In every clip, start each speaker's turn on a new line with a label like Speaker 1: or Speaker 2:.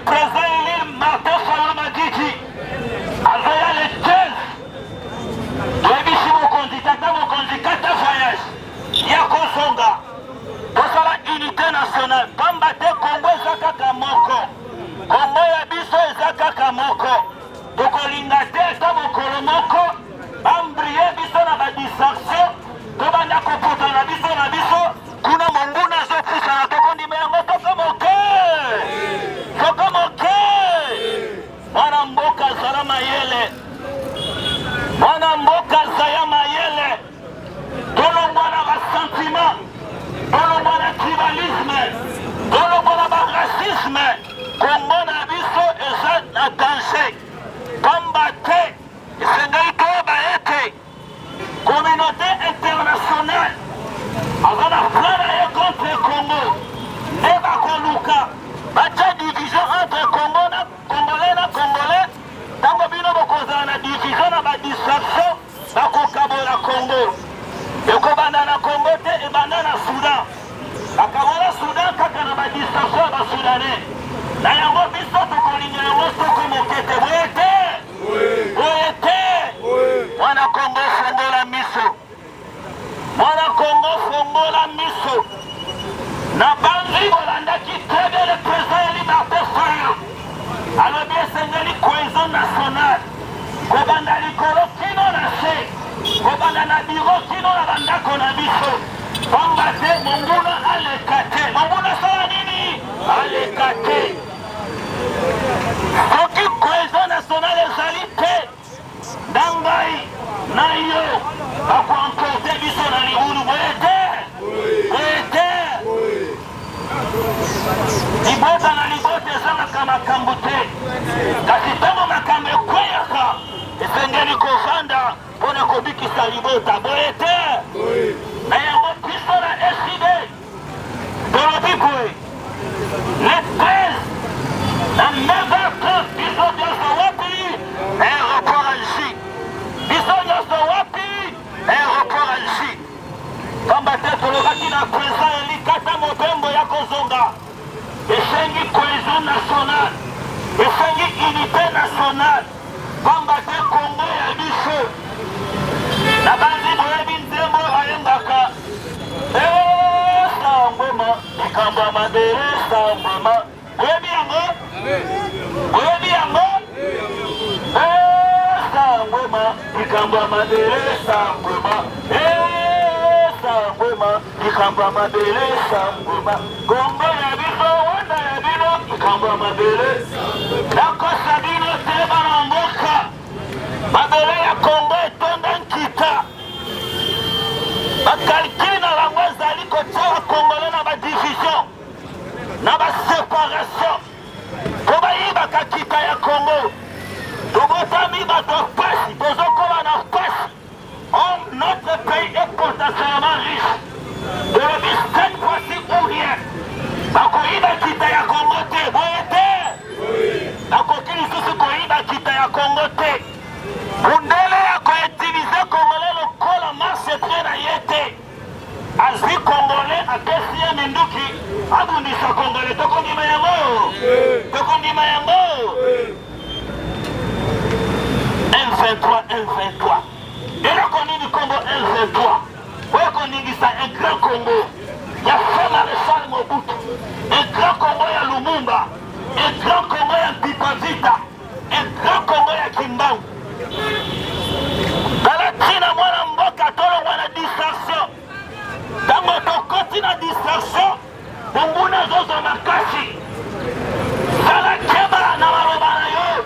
Speaker 1: président élu Martin Fayulu Madidi azoya le 15. Toyebisi mokonzi, tata mokonzi, kata voyage ya kozonga, tosala unité nationale, pamba te Kongo eza kaka moko, Kongo ya biso eza kaka moko. Tokolinga te ata mokolo moko bambrie biso na badistraction, tobanda koputana biso na biso kuna, monguna azopusana. Tokondima yango soko moke, soko moke. Mwana mboka, azala mayele. Mwana mboka, azala mayele. Tolongwa na basentiment, tolongwa na tribalisme, tolongwa na baracisme. Kongo na biso eza na danger, pamba te esengeli toyeba ete communauté internationale aza na plan na ye contre Congo. Nde bakoluka batia division entre Congo na Congolais na Congolais. Ntango bino bokozala na division na badistraction, bakokabola Congo. Ekobanda na Congo te, ebanda na Soudan. Bakabola Soudan kaka na badistraction ya Basoudanais. Na yango biso tokolinga yango soko moke te. Boye te, boye te. Mwana Kongo, fongola miso. Mwana Kongo, fongola miso. Na banzi bolandaki très bien le président élu Martin Fayulu alobi esengeli cohésion nationale, kobanda likolo kino na se, kobanda na bureau kino na bandako na biso, pamba te monguna aleka te. Monguna asala nini? Aleka te. Soki cohésion nationale ezali te, na ngai na yo bakoemporter biso na libulu. Boye te, boye te. Libota na libota ezangaka makambo te, kasi ntango makambo ekweyaka, esengeli kovanda mpona kobikisa libota. Boye te? Na yango biso na ECiDé tolobi boye: le 13 na 9h30, biso nyonso wapi? Aéroport Alger. Biso nyonso wapi? Aéroport Alger. Pamba te tolobaki na président elikata mobembo ya kozonga, esengi cohésion nationale, esengi unité nationale, pamba te Kongo ya biso. Na banzi boyebi nzembo bayembaka: "Esangwema, likambo ya mabele esangwema." Boyebi yango, boyebi yango. Esangwema, likambo ya mabele esangwema, esangwema, likambo ya mabele esangwema. Kongo ya biso, Rwanda ya bino, likambo ya mabele. Nakosa bino te, bana mboka, mabele ya Kongo etonda nkita. Bacalcul na bango ezali kotia Bakongole na badivision, na baséparation, mpo bayibaka kita ya Kongo. Tobotami bato ya pasi, tozokoma na pasi. Or notre pays est potentiellement riche. Tolobi cette fois-ci ou rien. Bakoyiba kita ya Kongo te. Boye te? Bakoki lisusu koyiba kita ya Kongo te. Mundele ya koutiliser Congolais lokola marchepied na ye te. Azwi Congolais, apesi ye minduki, abundisa Congolais. Tokondima yango? Tokondima yango? M23, M23, eloko nini? Kombo M23 oyo koningisa un grand Congo ya feu maréchal Mobutu, un grand Congo ya Lumumba, un grand Congo ya Mpimpa Vita, un grand Congo ya Kimbangu. Tala ntina, mwana mboka, tolongwa na distraction. Ntango tokoti na distraction, monguna azozwa makasi. Sala keba na maloba na yo,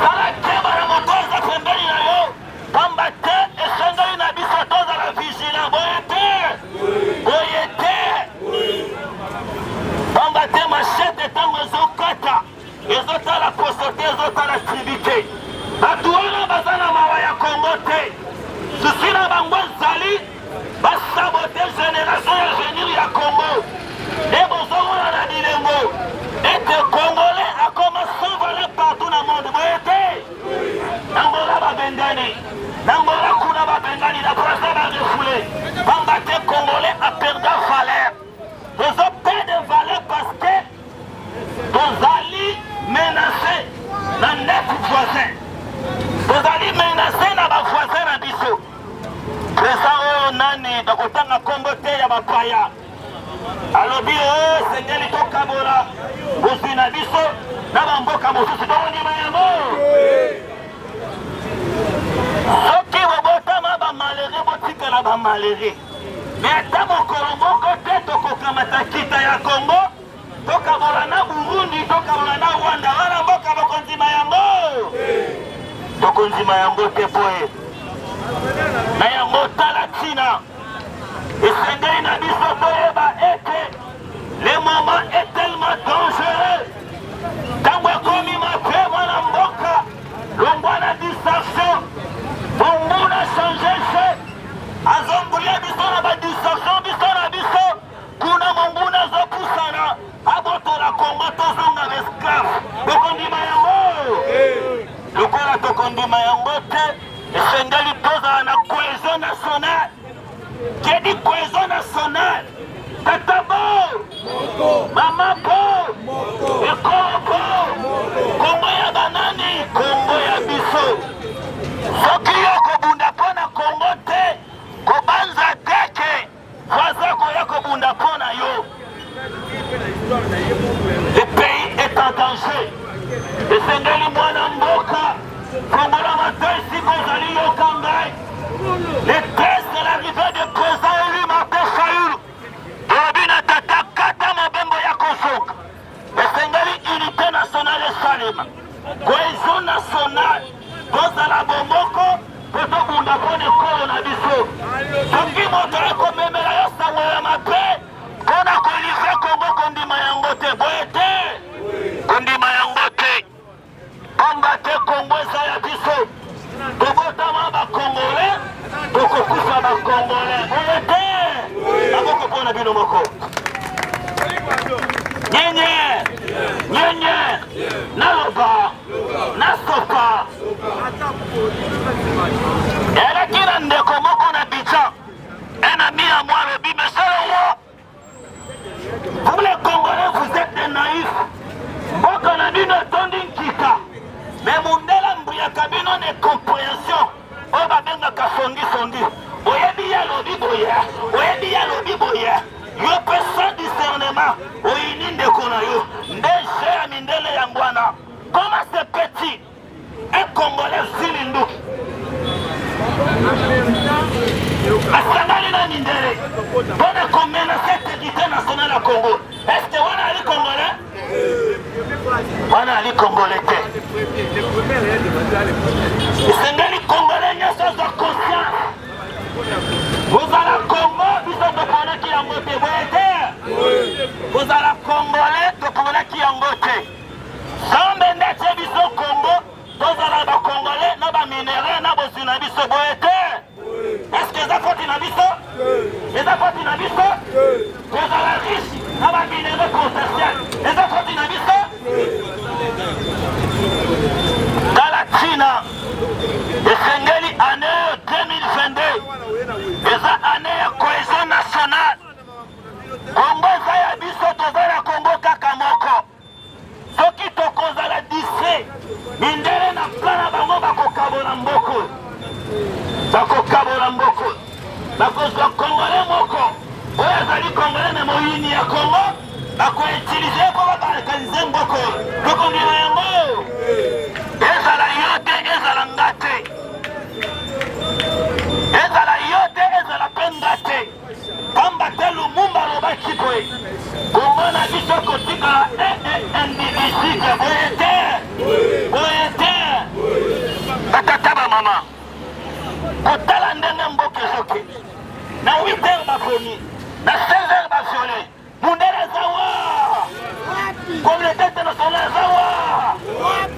Speaker 1: sala keba na moto aza pembeni na yo, pamba te esengeli na biso tozala vigilant. Boye te? Boye te? Pamba te machette ntango ezokata, ezotala poso te, ezotala tribu te. Bato wana baza na mawa ya Kongo te. Souci na bango ezali basaboter génération ya venir ya Kongo. Nde bozomona na bilembo ete Congolais akoma sans valeur partout na monde. Boye te? Na Angola babengani, na Angola kuna babengani, na Braza barefouler, pamba te Congolais aperda valeur. Tozoperdre valeur parce que tozali menacé. voisins. Tozali menacé na ba voisins na biso. Président oyo nani bakotanga kombo te ya bapaya alobi oyo oh, esengeli tokabola bozwi na biso na bamboka mosusu tokondima yango soki bobotama bamalere botikala bamalere me ata mokolo moko te tokokamata kita ya kongo tokabola na burundi tokabola na rwanda wana mboka bokondima yango tokondima yango te po ye na yango tala ntina esengeli na biso toyeba ete le moment est tellement dangereux ntango ekomi mabe mwana mboka longwa na distraction monguna change jeu azongulia biso na badistraction biso na biso kuna monguna azopusana abotola kongo tozonga baesclave tokondima yango lokola tokondima yango te esengeli tozala na cohésion nationale kedi cohésion nationale tata bo mama bo ekolo bo kongo ya banani kongo ya biso soki yo kobunda mpo na kongo te kobanza te ke voisin koya kobunda mpo na yo. Le pays est en danger. Esengeli mwana mboka fongola matoi esika ozali yoka ngai. Le test de l'arrivée du président élu Martin Fayulu tolobi na tata kata mobembo ya kozonga. Esengeli unité nationale esalema, cohesion nationale, tozala bomoko mpo tobunda mpo na ekolo na biso. Soki moto akomemela yo sango ya mabe mpo na kolivre Kongo, kondima yango te, boye te, kondima yango te. Pamba te Kongo eza ya biso, tobotama ba Congolais, tokokufa ba Congolais. Boye te, maboko mpo na bino moko. Nyenye nyenye, naloba nasopa. Eleki na ndeko moko na Abidjan, un ami à moi alobi, monsieur le roi, Vous les Congolais, vous êtes des naïfs. Mboka na bino etondi nkita. Mais mundela mbuyaka bino na incompréhension oyo babengaka songisongi. Oyebi ye alobi boye, oyebi ye alobi boye. Yo mpe sans discernement oyini ndeko na yo. Nde jeu ya mindele yango wana. Comment c'est petit Un Congolais zili nduki asangani na mindele mpo na komenase intégrité nationale ya Congo. Est-ce que wana ali Congolais? Wana ali Congolais te. Esengeli Congolais nyonso azwa conscience kozala Congo, biso toponaki yango te, boye te? Kozala Congolais toponaki yango te. Nzambe nde atie biso Congo, tozala ba Congolais na ba minerais na bozwi na biso, boye te? Est-ce que eza foti na biso? Eza foti na biso? Kozala riche na ba minerais potentiel eza foti na biso? Tala ntina esengeli année 2022 eza année ya cohésion nationale. Congo eza ya biso, toza na Congo kaka moko. Soki tokozala distrait, mindele na plan na bango bakokabola mboko, bakokabola mboko, bakozwa congolais moko oyo azali congolais me moyini ya Congo, bakoutilize mpo babalkanize mboko. Tokondima yango, ezala yo te, ezala nga te, ezala yo te, ezala mpe nga te. Pamba te Lumumba alobaki boye, Kongo na biso kotikala indivisible, boye te, boye te. Batata ba mama, kotala ndenge mboka ezokende, na 8 heures baponi, na 16 heures baviole, mundele aza wa, communauté internationale aza wa.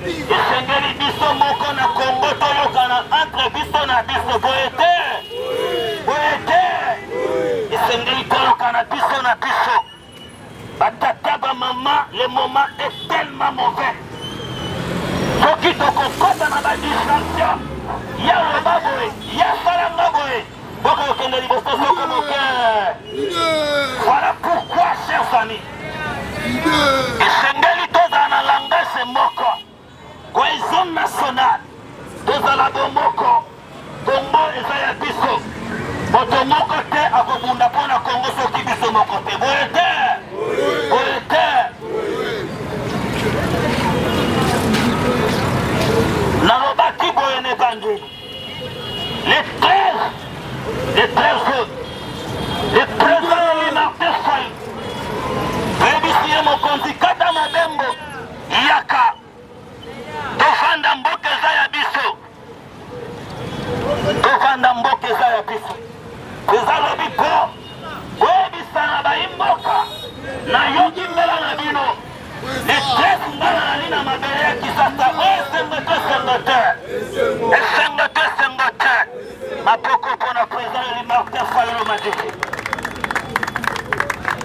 Speaker 1: Esengeli biso moko na Kongo toyokana entre biso na biso, boye te, boye te. Esengeli toyokana biso na biso. Batata ba mama, le moment est tellement mauvais. Soki tokokota na ba distraction, ya loba boye, ya sala nga boye, bokokende liboso soko moke. Voilà pourquoi, chers amis, esengeli tozala na langage moko, cohésion nationale. biso moko te. Boye te, boye te. Nalobaki boye na ebandeli, le 13, le 13, le président élu Martin Fayulu toyebisi ye mokonzi kata mobembo yaka tofanda mboka eza ya biso Tovanda mboka eza ya biso. Eza lobi po boyebisa na bayi mboka nayoki mbela na bino le 13 nga nazali na mabele ya Kisasa oyo esengo te esengo te esengo te esengo te maboko mpo na président Eli Martin Fayulu Madidi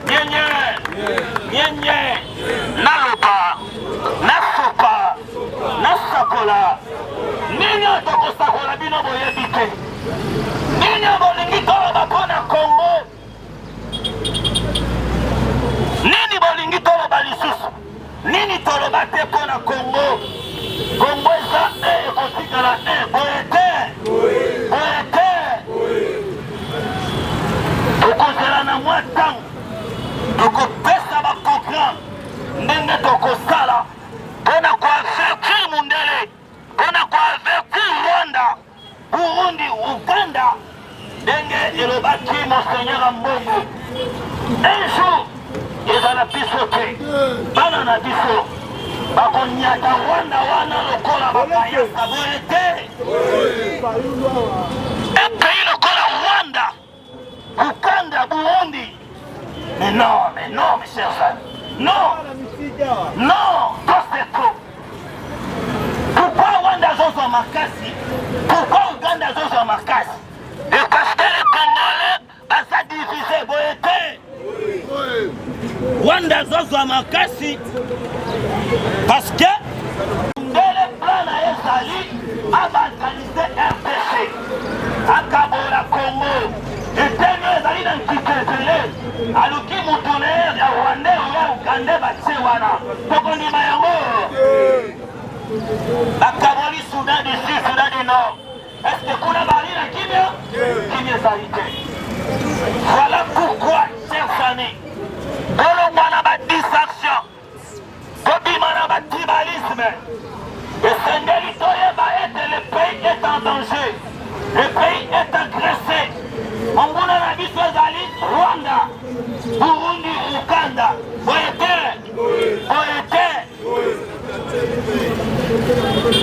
Speaker 1: nyenye nyenye naloba nasopa Nasakola nini oyo tokosakola bino boyebi te nini oyo bolingi toloba mpo na Kongo nini bolingi toloba lisusu nini toloba te mpo na Kongo Kongo eza e ekotikala e boye te boye te tokozela na mwa ntango tokopesa baprograme ndenge tokosala mpo na koavertir mundele, mpo na koavertir Rwanda, Burundi, Uganda, ndenge elobaki Monseigneur Ambongo, un jour ezala biso te, bana na biso bakonyata Rwanda wana lokola bakayasa boye te. Un pays lokola Rwanda, Uganda, Burundi. Mais non, mais non, mes chers amis. Non, non, trop c'est trop. Pourquoi Rwanda azozwa makasi? Pourquoi Uganda azozwa makasi? Et parce que les Congolais baza divisé boye te. Rwanda azozwa makasi parce que ndele plan na ye ezali abalkanise RDC akabola Congo eteni oyo ezali na nkita ebele aluki moto na ye ya rwandais oya ugandais batie wana tokondima yango bakaboli soudan du sud soudan du nord est ce que kuna bazali na kimia kimia ezali te voilà pourquoi chers amis bolongwa na badistraction Kobima na ba tribalisme. Esengeli toyeba ete le pays est en danger. Le pays est agressé. Monguna na biso ezali Rwanda, Burundi, Uganda. Boye te? Boye te?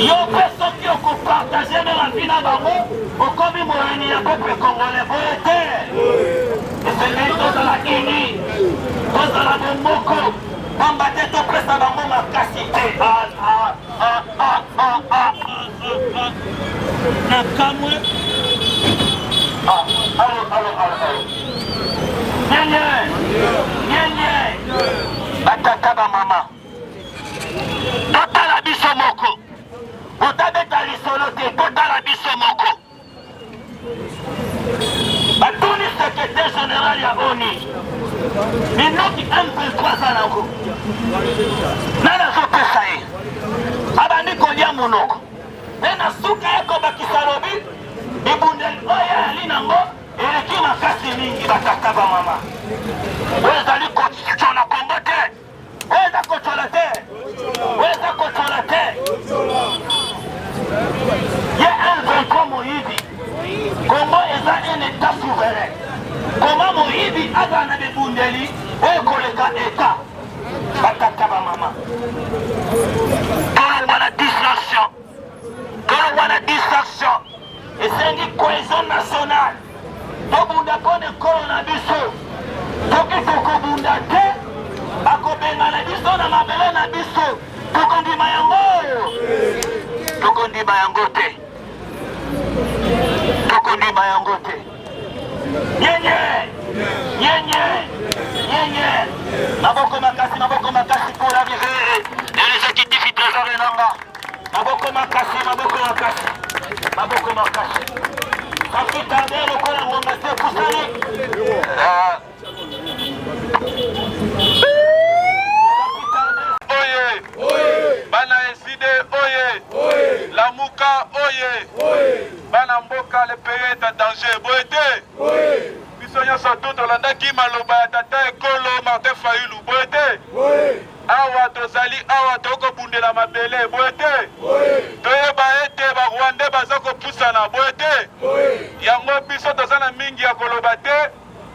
Speaker 1: Yo mpe soki okopartage meme avi na bango, okomi moyini ya peuple congolais. Boye te? Esengeli tozala uni, tozala bomoko. Pamba te topesa bango makasi te. Ah, ah, ah, ah, ah, ah, ah, Na kamwe. Ah, alo, alo, alo, alo. Nyenye, nyenye. Batata ba mama. Totala biso moko. Otabeta lisolo te, totala biso moko. Batuni secrétaire général ya ONU minduki M23 aza nango nani azopesa ye abandi kolia monoko mpe na suka ye kobakisa lobi bibundeli oyo ayali nango eleki makasi mingi batata bamama oyo ezali kotyola kongo te Oyo eza kotyola te, oyo eza kotyola te. Ye M23 moyibi. Congo eza un état souverain. Comment moyibi azala na bibundeli oyo koleka état? Batata ba mama. Tolongwa na distraction. Tolongwa na distraction. Esengi cohésion nationale. Tobunda mpo na ekolo na biso. Soki tokobunda te, bakobengana biso na mabele na biso. Tokondima yango? Tokondima yango te. Tokondima yango te. Nyenye, nyenye, nyenye. Maboko makasi, maboko makasi pour l'arrivée de l'exécutif Trésor Enanga. Maboko makasi, maboko makasi, maboko makasi. Sans tarder lokola ngonga se epusani.
Speaker 2: Oye! Bana Eside oye! Lamuka oye! Bana mboka le pays est en danger. Boye te! Biso Biso nyonso tu tolandaki maloba ya tata ekolo Martin Fayulu, boye te? Awa tozali awa tokobundela mabele, boye te? Toyeba ete ba Rwandais baza kopusana, boye te? Yango biso toza na mingi ya koloba te.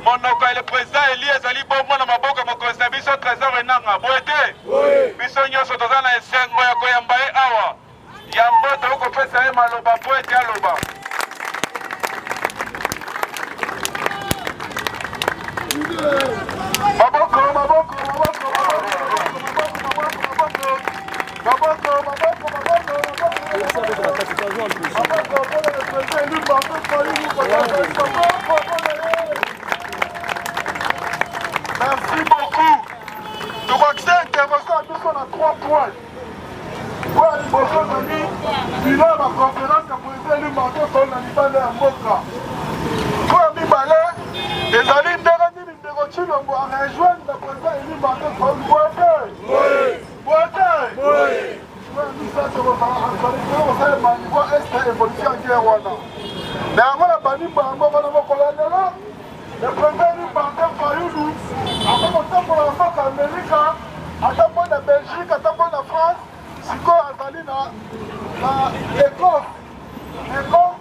Speaker 2: Monoko ya le president Eli ezali bongo na maboko ya mokonzi na biso Tresor Enanga, boye te? Biso nyonso toza na esengo ya koyamba ye awa. Yango tokopesa ye maloba mpo ete aloba.
Speaker 3: Maboko, maboko, maboko, maboko, maboko, maboko, maboko, maboko, Merci beaucoup. Tokokisa intervention ya biso na 3 points. Oyo ya liboso ezali bilan ya baconference ya président élu Martin Fayulu na libanda ya mboka. Oyo ya mibale ezali ndenge nini ndeko Tshilombo a rejoindre na président élu Martin Fayulu. Boye te? Boye te? Oyo ya misato ekozala actualité okosalema niveau est évolution ya guerre wana. Na yango na bandi mbala moko na mokolo ya lelo Le président élu Martin Fayulu aza kotambola na mboka Amerika, atamboli na Belgique, atamboli na France, sikoyo azali na na Ecosse. Ecosse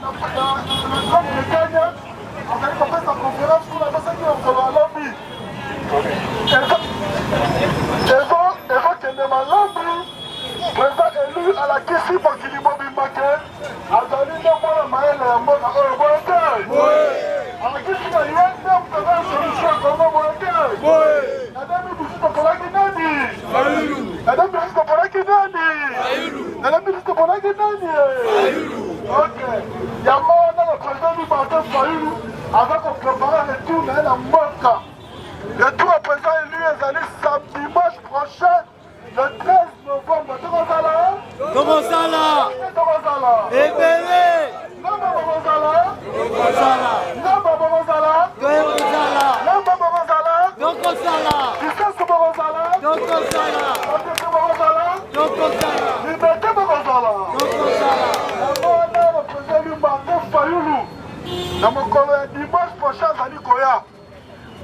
Speaker 3: na na Grande-Bretagne azali kopesa conférence kuna apesaki na mokolo ya lobi. Ezokende malamu, président élu alakisi mokili mobimba ke azali nde mwana mayele ya mboka oyo boye te alakisi na ye nde moto aza solution ya Kongo boye te. Na 2018 toponaki nani? Na 2018 toponaki nani? Na 2018 toponaki nani? Ok, yango wana le président du Martin Fayulu aza koprepare retour na ye na mboka. Retour ya président élu ezali samedi dimanche prochain Le 13 novembre, tokozala.
Speaker 4: Tokozala.
Speaker 3: Tokozala.
Speaker 4: Ebele.
Speaker 3: Namba bokozala.
Speaker 4: Tokozala.
Speaker 3: Namba bokozala.
Speaker 4: Tokozala.
Speaker 3: Namba bokozala.
Speaker 4: Tokozala.
Speaker 3: Kisasu bokozala.
Speaker 4: Tokozala.
Speaker 3: Matete bokozala.
Speaker 4: Tokozala.
Speaker 3: Liberté bokozala.
Speaker 4: Tokozala.
Speaker 3: Yango wana le président élu Martin Fayulu na mokolo ya dimanche prochain azali koya.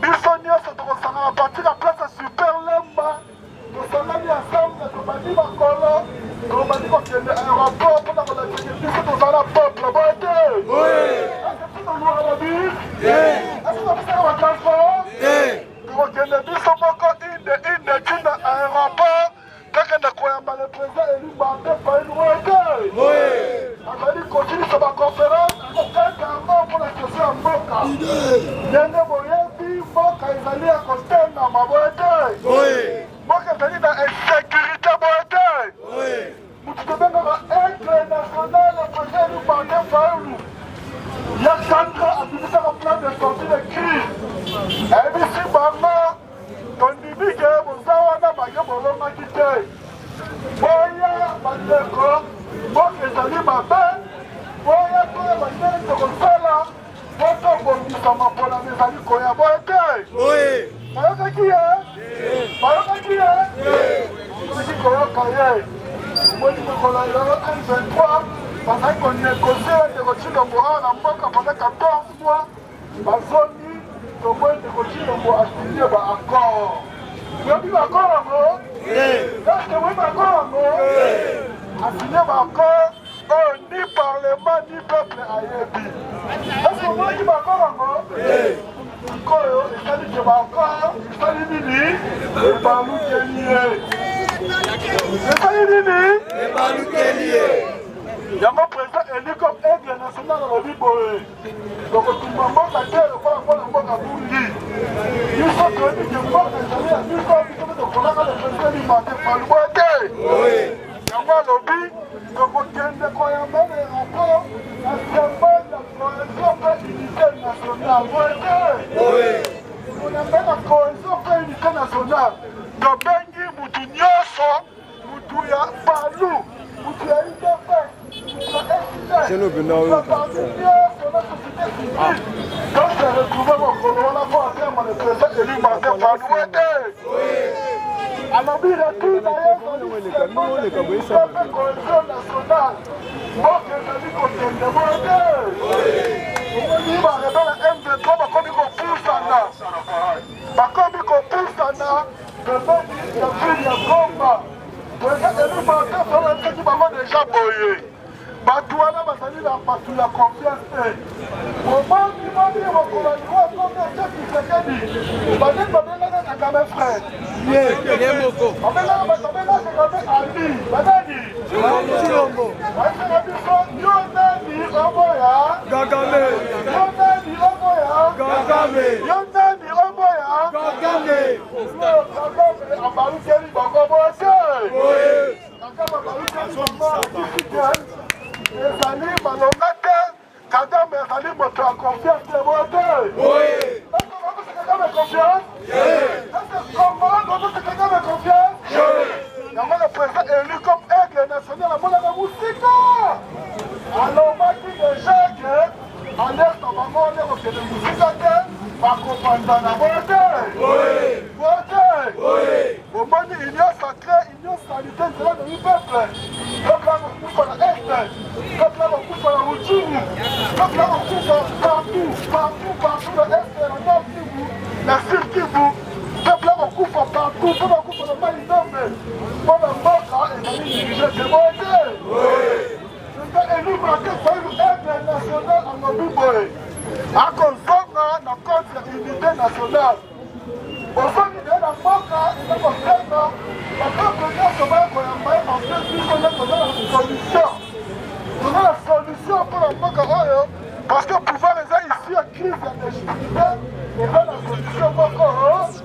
Speaker 3: Biso nyonso tokosangana partir ya place ya Super Lemba, tosangani ensemble, tobandi makolo, tobandi kokende aéroport mpona kolakisa ke biso toza na peuple, boye te? Ese biso tolwaka na bus? Ese topesaka ba transport? Tokokende biso moko inde inde ti na aéroport, tokende koyamba le président élu Martin Fayulu, boye te? Azali kosilisa ba conférence, akokata yango mpona question ya mboka. Ndenge boyebi, mboka ezali ya kotengama, boye te? Mboka ezali na insécurité, boye te? Moto tobengaka aigle national, le président élu Martin Fayulu, ya 4 abimisaka plan de sortie de crise, ayebisi bango: tondimi ke boza wana baye bolongaki te, boya bandeko, mboka ezali mabe, boya toyeba ndenge tokosala po tobongisa maponami ezali koya, boye te? Bayokaki ye, bayokaki ye, bazalaki koyoka ye. Omoni mokolo ya lelo M23 bazali konegocie ndeko Tshilombo awa na mboka pendant 14 mois, bazongi, tomoni ndeko Tshilombo asigne ba accord. Oyebi ba accord yango? Eske oyebi ba accord yango? Asigne ba accord oyo ni parlement ni peuple ayebi. Eske omonaki ba accord yango? Sikoyo esali ke ba accord esali nini? Ebalukeli ye. Esali nini?
Speaker 4: Ebalukeli ye.
Speaker 3: Yango président élu comme aigle national alobi boye: tokotumba mboka te lokola mwana mboka bungi. Biso toyebi ke mboka ezali ya biso, biso mpe toponaka le président élu Martin Fayulu, boye te? Yango alobi tokokende koyamba na aéroport na symbole ya cohésion mpe unité nationale, boye te? Tokoyamba na cohésion mpe unité nationale. Tobengi mutu nyonso, mutu ya Palu, mutu ya UDPS, mutu ya parti nyonso na société civile, donc se retrouve mokolo wana mpo atema le président élu Martin Fayulu, boye te? Alobi retour na ye ezali symbole ya unité mpe cohésion nationale. Mboka ezali kokende, boye te? Omoni barebele M23 bakomi ko kopusana, bakomi kopusana pembeni ya ville ya Goma. President Elu Martin Fayulu ayebisaki bango deja boye, bato wana bazali na bato ya confiance te. Bomoni boni mokolo ya liwa ekomi etie Tshisekedi, banani babengaka Kagame frère?
Speaker 4: Ye moko.
Speaker 3: Babengaka bato babengaka Kagame ami, banani?
Speaker 4: Tshilombo.
Speaker 3: Bayebisaka biso yo nani oboya
Speaker 4: Kagame.
Speaker 3: Yo nani oboya
Speaker 4: Kagame.
Speaker 3: Yo nani oboya
Speaker 4: Kagame.
Speaker 3: Kagame abalukeli bango boye te. Kagame abalukeli bango akisi te. Ezali malonga te. Kagame azali moto ya confiance te boye te. Est-ce que bapesa Kagame confiance? Est-ce que Congolais bapesa Kagame confiance? Yango le président élu comme aigle national amonaka mosika. Alobaki deja ke alerte na bango wana ekokende mosika te, bakopanzana boye te. Boye te. Bomoni union sacrée, union salite nzela na peuple. Peuple akokufa na est, peuple akokufa na Rutshuru, peuple akokufa partout, partout, partout na est, na Nord Kivu, na Sud Kivu. Peuple akokufa partout, mpo bakufa na mai Ndombe. Mpo na mboka ezali dirige te boye te. Président élu Martin Fayulu aigle national alobi boye akozonga na compte ya unité nationale. Bozongi na ye na mboka eza kosenga bapeuple nyonso baya koyamba ye parce que biso nde toza na solution, toza na solution mpo na mboka oyo parce que pouvoir eza issue ya crise ya légitimité, eza na solution moko,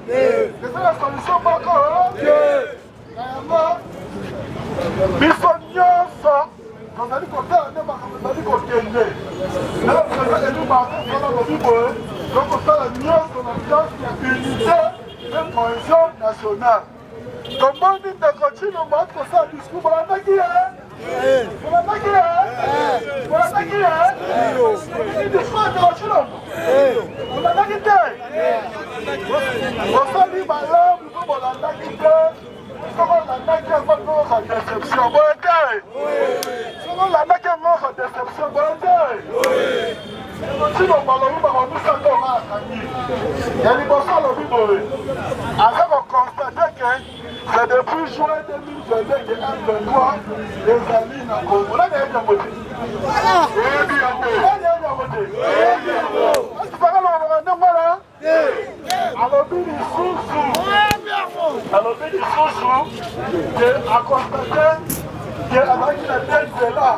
Speaker 3: eza na solution moko. Na yango biso nyonso tozali kotala nde makambo ezali kokende. Na président Elu Martin Fayulu alobi boye, tokosala nyonso na sens ya unité mpe cohésion nationale. Tomoni ndeko Tshilombo ati kosala discours, bolandaki ye? Bolandaki ye? Bolandaki ye? Bolandaki discours ya ndeko Tshilombo? Bolandaki te? Bosali malamu mpo bolandaki te. Soki olandaki yango mpe oza deception boye te. Soki olandaki yango oza deception boye te. Tshilombo alobi makambo misato oyo akangi. Ya liboso alobi boye, aza koconstate ke c'est depuis juin 2022 que M23 ezali na Congo. Nani ayebi yango te? Nani ayebi yango te? Asipaka lobaka ndenge wana? Alobi lisusu, alobi lisusu ke aconstate ke azalaki na deux nzela,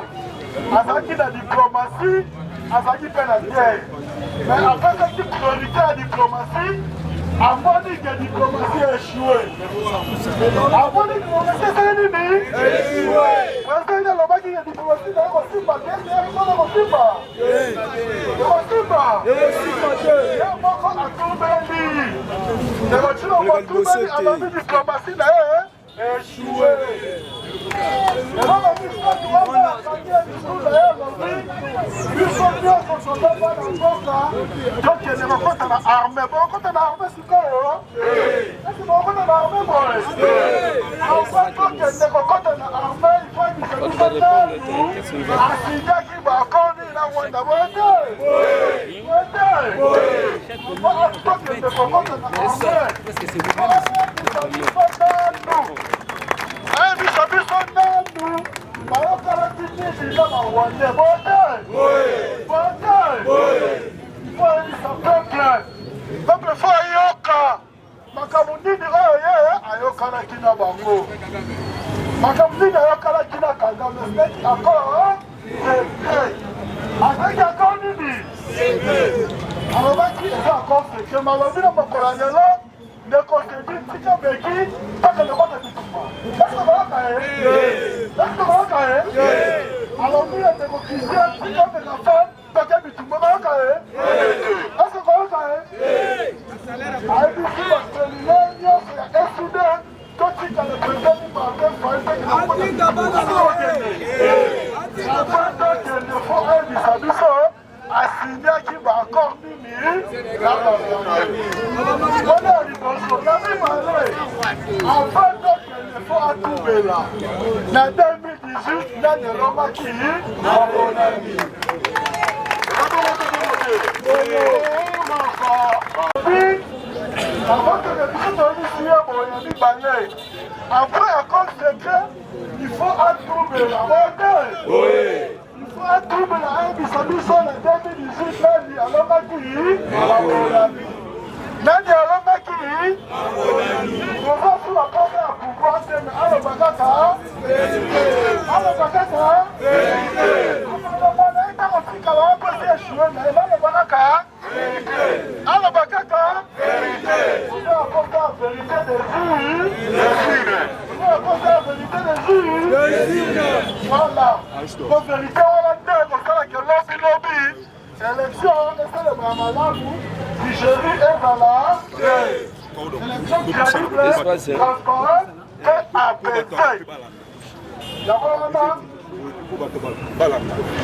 Speaker 3: azalaki na diplomatie, azalaki mpe na guerre, mais apesaki priorité ya diplomatie. Amoni ke diplomatie échoué, amoni diplomatie esali nini? Président alobaki ke diplomatie naye kosimba te, mpona kosimba ekosimba ye moko atumbeli ndeko Tshilombo atumbeli, alobi diplomatie na ye échoué. Eloko misato wana akangi ya discours na ye, alobi biso nyonso toza bana mboka, tokende kokota na armée. Bokota na armée sikoyo? Esi bokota na armée boye? Avant tokende kokota na armée, il faut yebisa biso nanu asinyaki bakoni na Rwanda boye te? Boye te? Avant tokende kokota na armée, ayebisa biso nanu, ayebisa biso nanu bayokalaki nini na barwandais boye te? Boye te? Faut ayebisa peuple, peuple faut ayoka makambo nini oyo ye ayokanaki na bango, makambo nini ayokanaki na Kagame. Azalaki accord secret, azalaki accord nini? Alobaki eza accord secret, ma alobi na mokolo ya lelo ndeko Sedi tika beki tokende kota bitumba. Est-ce bayoka ye? Est-ce bayoka ye? Alobi ya ndeko Christian tika meka femme toke bitumba, bayoka ye? Est-ce bayoka ye? Ayebisi baselile nyonso ya SUD totika le président Martin Fayulu avant tokende, faut ayebisa biso asinyaki baaccord nini na barwandais. Wana ya liboso. Ya mibale, avant tokende, faut atubela na 2018 nani elongaki maponami. Avant que biso toyebisi ye boye ya mibale, après accord secret, il faut atubela bote. Il faut atubela ayebisa biso na 2018 nani alongaki maponami. Nani alongaki? Toza su na posa ya pouvoir te, mais aloba kaka, aloba kaka, aloba na ye ntango tikala apesi echue na ye, baloba kaka aloba kaka oza vérité des urnes, oza vérité des urnes. Voilà, po vérité wana nde ekosalaka lobi lobi élection esalemaka malamu, tricherie ezala, élection crédible, transparente et apaisée. Yango wana,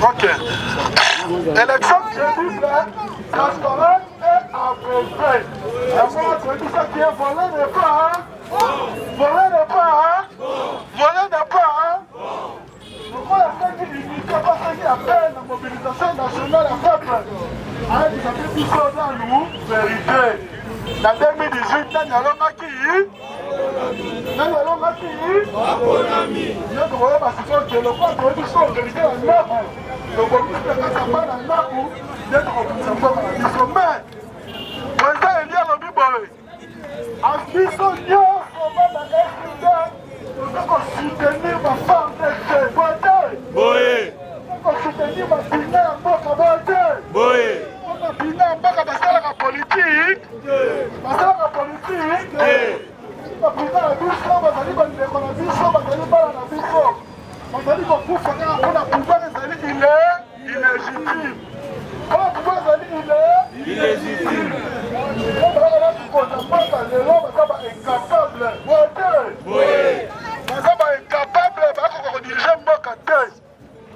Speaker 3: ok, élection crédible, transparente et apaisée. Yango wana toyebisaki ye: voler n'est pas, voler n'est pas, voler n'est pas. Lokola soki unité, mpo soki appel na mobilisation nationale ya peuple, ayebisaki biso nanu vérité na 2018: nani alongaki? Nani alongaki? Yo tokoyeba sikoyo ke lokola toyebi so vérité ya ndako, tobongisi na kati ya bana ndako nde tokobongisa mboka na biso. Mais président élu alobi boye: biso nyonso bana FID toza kosoutenir baFARDC, boye te?
Speaker 2: Boye.
Speaker 3: Kosoutenir bapinga ya mboka, boye te?
Speaker 2: Boye.
Speaker 3: Bapinga ya mboka basalaka politike, basalaka politike. Bapinga na biso bazali bandeko na biso, bazali bana na biso, bazali kokufa kaka mpona pouvoir ezali ile illégitime, mpona pouvoir ezali ile
Speaker 2: illégitime.
Speaker 3: Bakonza mboka lelo baza baincapable, boye te?
Speaker 2: Boye.
Speaker 3: Baza baincapable, bakoka kodiriger mboka te.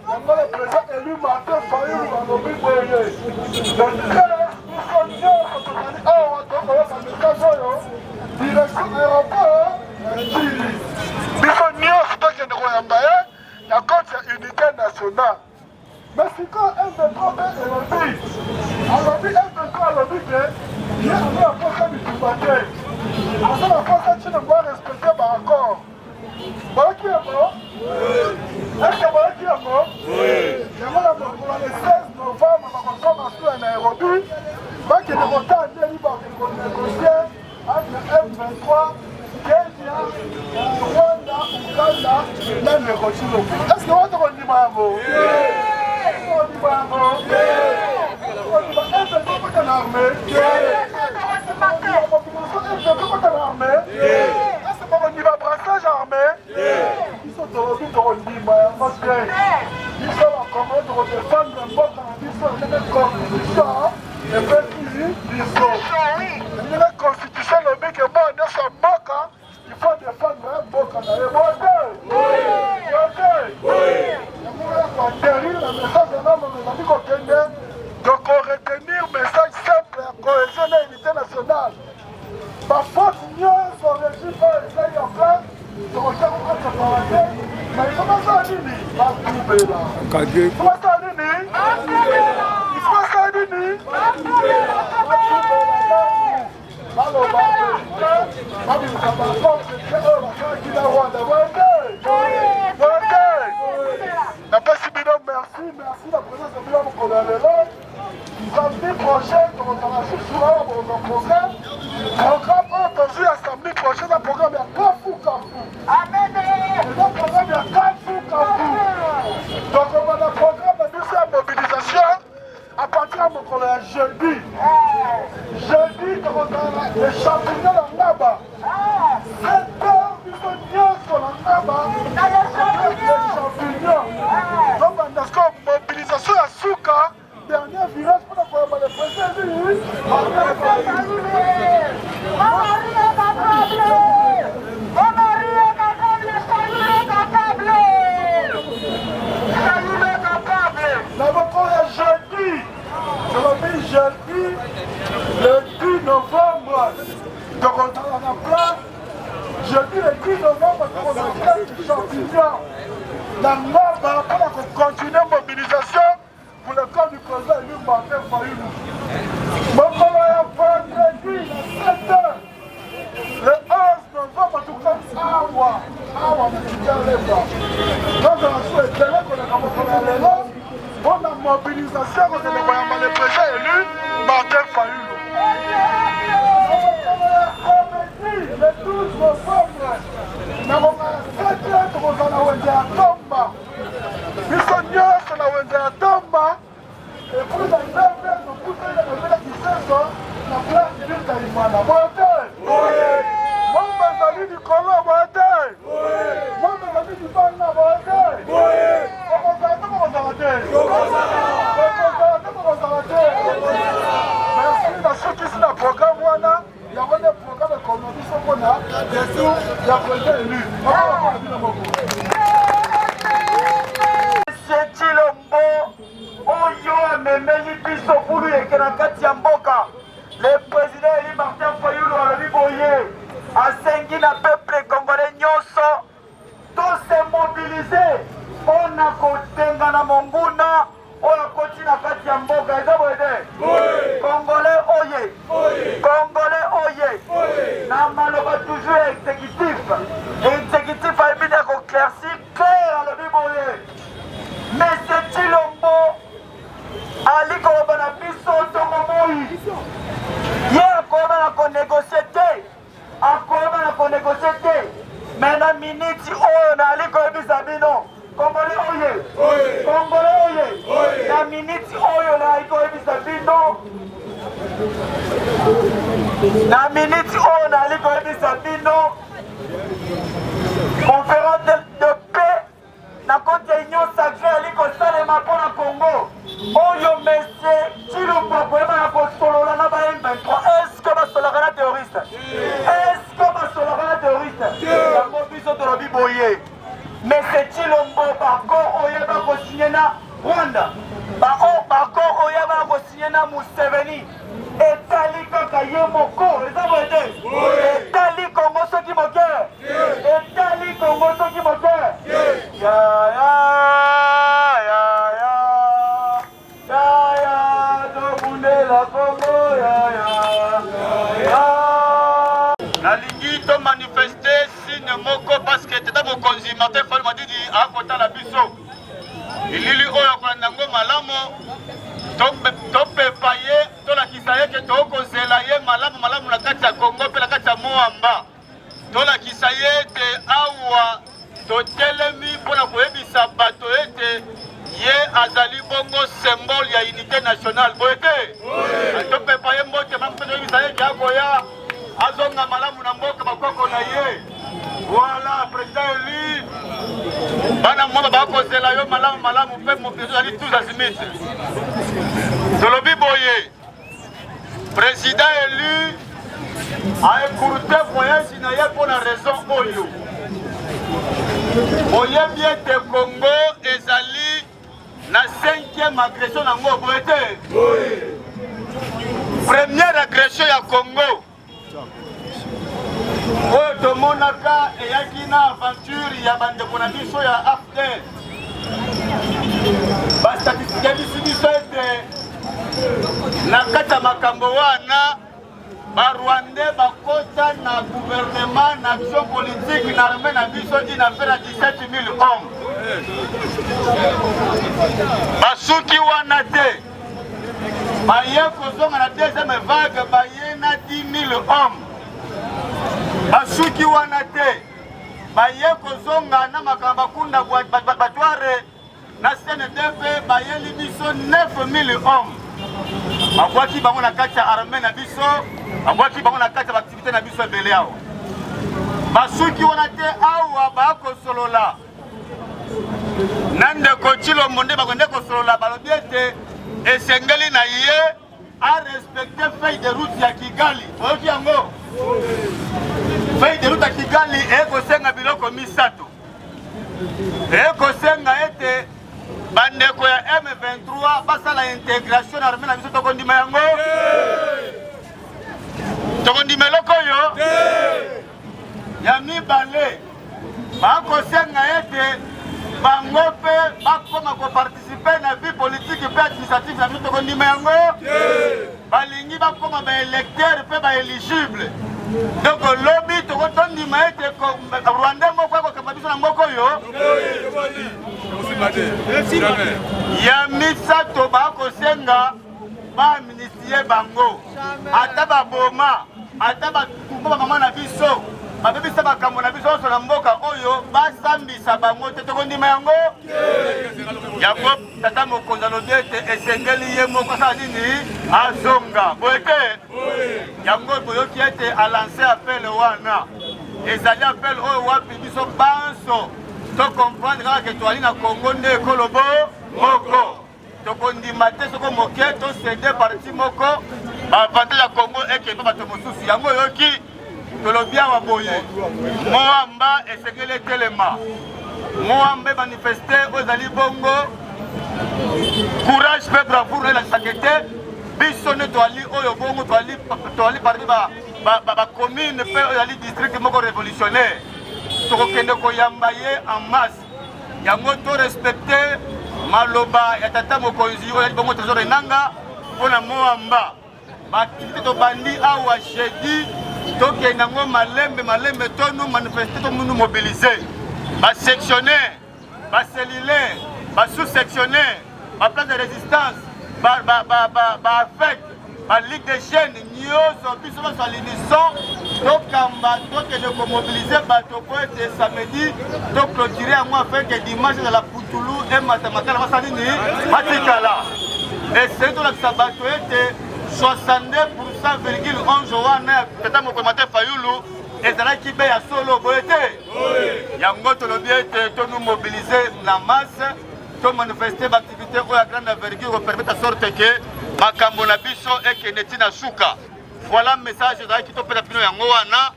Speaker 3: Yango le président élu Martin Fayulu alobi boye: le 13, biso nyonso tozali awa, tokoyoka message oyo, direction aéroport ya Njili, biso nyonso tokende koyamba ye na compte ya unité nationale. Mais sikoyo M23 mpe elobi, alobi M23 alobi ke ye aza na posa bitumba te, aza na posa ntina ngo arespecter baaccord. Boyoki yango? Est-ce boyoki yango? Yango na mokolo le 16 novembre bakozonga su ya Nairobi, bakende kotala ndeni bakende konégocier entre M23, Kenya, Rwanda, Uganda na ndeko Tshilombo. Est ce que wana tokondima yango? Tokondima yango? Tokondima M23 kota na armée? Mobilisation M23 kota na armée? Est ce que bakondima brassage armé? Biso tolobi tokondima yango te. Biso bakongo tokodefendre mboka na biso ndenge constitution epesi biso, ndenge constitution elobi ke mwana nyonso ya mboka, il faut défendre mboka na ye. Bote bote, yango wana koatterrir na message ya nano ezali kokende. Tokoretenir message simple ya cohésion na unité nationale. Bafaute nyonso régime oyo ezali en place, tokotiako entre parenthèse, mais il faut basala nini? Batubela. Il faut basala nini? Il faut basala nini? Batubela nanu, baloba babimisa baforce oyo basalaki na Rwanda. Boye boye, napesi bino merci, merci na présence ya bino mokolo ya lelo. Samedi prochain tokozala susu awa, bokozwa programme. Programme oyo tozwi ya samedi prochain eza programme ya kafu kafu, eza programme ya kafu kafu. Tokobanda programme na biso ya mobilisation à partir ya mokolo ya jeudi. Jeudi tokozala le champignon na Ngaba, 7 heures, biso nyonso na Ngaba, le champignon. Tobanda sikoyo mobilisation ya suka, dernier virage mpona koyamba le président élu. Na mokolo ya jeudi, tolobi jeudi le 10 novembre, tokozala na place. Jeudi le 10 novembre tokozala place du champignon na Ngaba mpona kocontinuer mobilisation pour le camp du président élu Martin Fayulu. Mokolo ya vendredi na 7 heures. Tokutani awa awa na Super Lemba, tozala su ebele koleka mokolo ya lelo mpo na mobilisation kokende koyamba le président élu Martin Fayulu. Mokolo ya samedi le 12 novembre na ngonga ya 7 heures tokozala na wenze ya Tomba, biso nyonso na wenze ya Tomba. Epuis na nzambe tokutani na bebela kisenso na place Binta Imana. Boye te? Mwamba ezali likolo boye te? Mwamba ezali libanda boye te? Okozala te bokozala te? Okozala te bokozala te? Merci, nasukisi na programme wana. Yango nde programme ekoma biso mpona retour ya président élu. Maboko bino moko.
Speaker 1: Monsieur Tshilombo oyo amemeli biso bulu eke na kati ya mboka. Le président élu Martin Fayulu alobi boye, asengi na peuple congolais nyonso to se mobiliser mpo na kotengana monguna oyo akoti na kati ya mboka. Eza boye te? Congolais oye, Congolais oye! Na maloba toujours ya executif, executif ayebi nde koclaircir clair, alobi boye, Monsieur Tshilombo ali koloba na biso ntongo moi, ye akoyeba na konegocie te, akoyeba na konegocie te. Me na miniti oyo naali koyebisa bino, Congolais oye, Congolais oye, na miniti oyo naali koyebisa bino, na miniti oyo naali koyebisa bino, conférence de paix na koti ya Union sacrée ali kosalema mpo na Congo oyo monsieur Tshilombo akoyeba na kosolola na ba M23. Est-ce que basololaka na terroriste? Est-ce que basololaka na terroriste? Yango biso tolobi boye, monsieur Tshilombo, baaccord oyo bakosinye na Rwanda, baaccord oyo bakosinye na Museveni etali kaka ye moko. Eza boye te? Etali Congo soki moke, etali Congo soki moke. Ya ya ya ya ya ya, tobundela Congo ya ya ya.
Speaker 2: Nalingi to manifeste signe moko parce que tata mokonzi Martin Fayulu Madidi akotala biso bilili oyo akolanda yango malamu. Topepa ye, tolakisa ye ke tokozela ye malamu malamu na kati ya Congo mpe na kati ya Moamba. Tolakisa ye ete awa totelemi mpo na koyebisa bato ete ye azali bongo symbole ya unité nationale, boye te? Topepa ye mbote malamu mpe toyebisa ye ete akoya azonga malamu na mboka bakoko na ye. Voilà, président élu, bana mwamba bakozela yo malamu malamu mpe ezali tous azimite. Tolobi boye, président élu a écourté voyage na ye mpo na raison oyo boyebi ete Congo ezali na cinquième agression nango, boye te? Première agression ya Congo oyo tomonaka eyaki na aventure ya bandeko na biso ya AFDL. Bastatistike ebisi biso ete na kati ya makambo wana barwandais bakota na gouvernement, na action politique, na armée na biso une affaire ya 17 000 hommes. Basuki wana te, baye kozonga na deuxième vague, baye na 10 000 hommes. Basuki wana te, baye kozonga na makambo bakunda batware na CNDP, bayeli biso 9 000 hommes, babwaki bango na kati ya armée na biso, babwaki bango na kati ya baaktivité na biso ebele awa. Basuki wana te, awa bakosolola na ndeko Tshilombo nde bakende kosolola. Balobi ete esengeli na ye arespecte feuille de route ya Kigali. Oyoki yango? Feuille de route ya Kigali ekosenga biloko misato. Ekosenga ete bandeko ya M23 basala intégration na armée na biso. Tokondima yango? Tokondima eloko oyo? Ya mibale, bakosenga ete bango mpe bakoma koparticipe na vie politique mpe administrative na biso. Tokondima yango? Balingi bakoma baélecteur mpe baéligible.
Speaker 1: Donc lobi toko tondima ete Rwandais moko akokamba biso na mboka oyo. Ya misato bakosenga ba amnistie bango ata baboma ata batumba bamama na biso babebisa makambo na biso nyonso na mboka oyo basambisa bango te tokondima yango yango tata mokonzi alobi ete esengeli ye moko asala nini azonga boye te yango boyoki ete alance appel wana ezali appel oyo wapi biso banso to comprendre kaka ke toali na Congo nde ekolo bo moko tokondima te soko moke to cede parti moko baavantage ya Congo eke mpe bato mosusu yango oyoki tolobi awa boye moamba esengeli etelema moamba emanifeste oyo ezali bongo courage mpe bravoure elakisaka ete biso nde toali oyo bongo toali parmi bacommune mpe oyo ezali district moko révolutionnaire tokokende koyamba ye en masse yango to respecte maloba ya tata mokonzi oyo azali bongo trésor enanga mpo na moamba baaktivité tobandi awa jeudi tokende yango malembe malembe to nous manifeste to nous mobilise basectionnaire bacellulaire basous-sectionnaire baplace de résistance baafec baligue de jeunes nyonso biso nyonso ya l'unisson tokamba tokende komobilize bato mpo ete samedi toclotire yango afin ke dimanche ezala putulu emata makala basala nini batikala esengeli tolakisa bato ete 62,11 wana ya tata mokonzi Martin Fayulu ezalaki be ya solo boye te yango tolobi ete tonu mobilize na masse to manifeste baactivité oyo ya grande envergure kopermettre sorte ke makambo na biso ekende ti na suka voilà message ezalaki topesa bino yango wana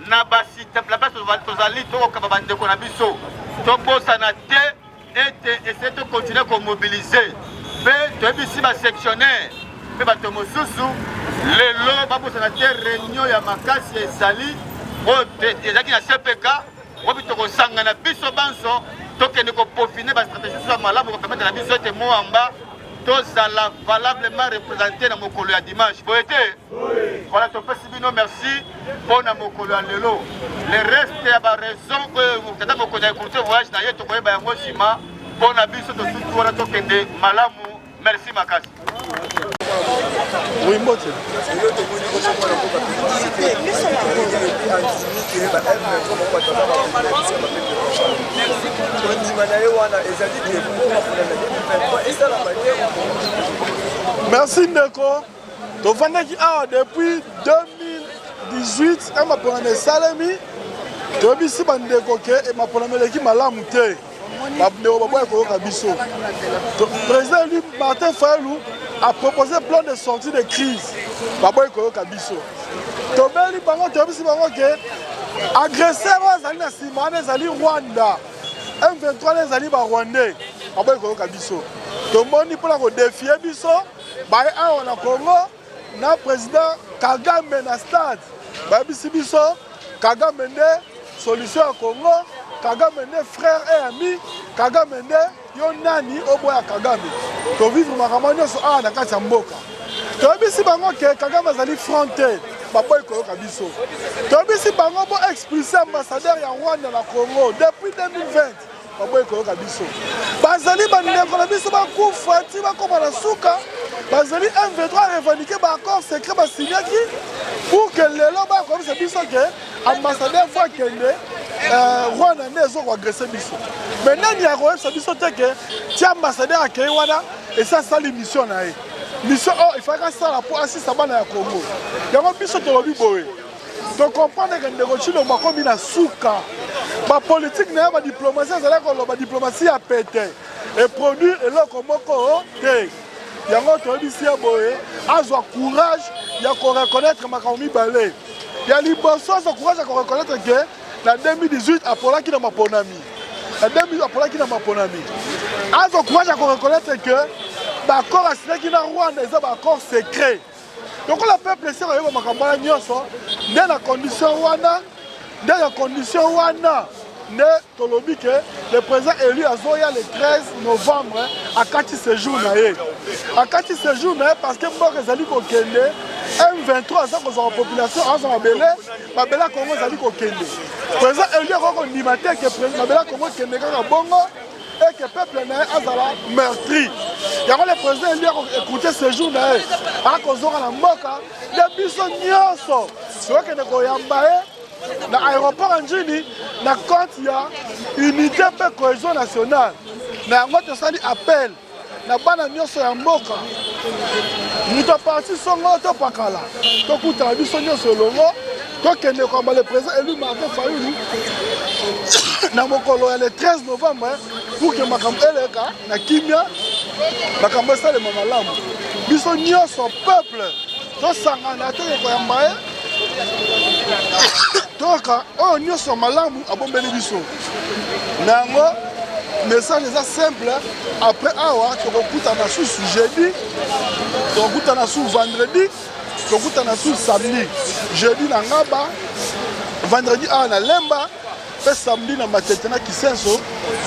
Speaker 1: na basite la place tozali tokokamba bandeko na biso tobosana te ete esengeli tokontinue komobilize mpe toyebisi basectionnaire mpe bato mosusu lelo babosana te réunion ya makasi ezali oyo ezalaki na cpk wapi tokosangana biso banso tokende kopofine bastratégie mosusu ya malamu kopermettre na biso ete moamba tozala valablement représente na mokolo ya dimanche boye te voilà topesi bino merci mpo na mokolo ya lelo le reste ya baraison oyo tata mokonzi ya ecourte voyage na ye tokoyeba yango nsima mpo na biso tosuki wana tokende malamu merci makasi
Speaker 3: Oui, mbote.
Speaker 4: Kondima na ye wana ezali ke mpo mapona na 2023 esalama te.
Speaker 3: Merci ndeko. Tovandaki awa depuis 2018 e maponami esalemi toyebisi bandeko ke maponami eleki malamu te bandeko baboya koyoka biso président élu Martin Fayulu a proposé plan de sortie de crise baboyi koyoka biso tobeli bango toyebisi bango ke agresseur oyo azali na nsima wana ezali Rwanda M23 wana ezali ba Rwandais baboyi koyoka biso tomoni mpona kodefie biso baye awa na Congo na président Kagame na stade bayebisi biso Kagame nde solution ya Congo Kagame nde frère et ami Kagame nde yo nani oboya Kagame tovivre makambo nyonso awa na kati ya mboka toyebisi bango ke Kagame azali front te baboyi koyoka biso toyebisi bango bo expulse ambassadeur ya Rwanda na Congo depuis 2020 baboyi koyoka biso bazali bandeko na biso bakufa ti bakoma na suka bazali M23 revendiquer ba accord secret basignaki pour que lelo bakoyebisa biso ke ambassadeur fo akende euh, Rwanda nde ezo koagrese biso mais nani akoyebisa biso te ke ti ambassadeur akei wana esi asali mission na ye mission oyo ifalaki asala mpo asisa bana ya Congo yango biso tolobi boye To comprendre que ndeko Tshilombo akomi na suka. Ba politique na ye ba diplomatie azalaki koloba diplomatie ya pete e produire eloko moko te. Yango toyebisi ye boye azwa courage ya ko reconnaître makambo mibale. Ya liboso azwa courage ya ko reconnaître que na 2018 apolaki na maponami. Na 2018 apolaki na maponami. Azwa courage ya ko reconnaître que ba accord asignaki na Rwanda eza ba accord secret. Lokola peuple esi akoyeba makambo wana nyonso, nde na condition wana, nde na condition wana nde tolobi ke le président élu azoya le 13 novembre akati séjour na ye, akati séjour na ye parce que mboka ezali kokende. M23 aza kozwa population, azwa mabele, mabele ya Congo ezali kokende. Président élu akoki kondima te ke mabele ya Congo ekende kaka bongo et que peuple na ye azala meurtri. Yango le président élu akoécoute séjour na ye, akozonga na mboka nde biso nyonso tokokende koyamba ye na aéroport ya Ndjili na compte ya unité mpe cohésion nationale. Na yango tosali appel na bana nyonso ya mboka, moto parti songolo to pakala, tokutana biso nyonso elongo, tokende koyamba le président élu Martin Fayulu na mokolo ya le 13 novembre pour que makambo eleka na kimia, makambo esalema malamu. Biso nyonso peuple tosangana, toke koyamba ye, toyoka oyo nyonso malamu abombeli biso. Na yango message eza simple. Après awa tokokutana susu jeudi, tokokutana su vendredi, tokokutana su samedi. Jeudi na Ngaba, vendredi awa na Lemba, mpe samedi na Matete na Kisenso.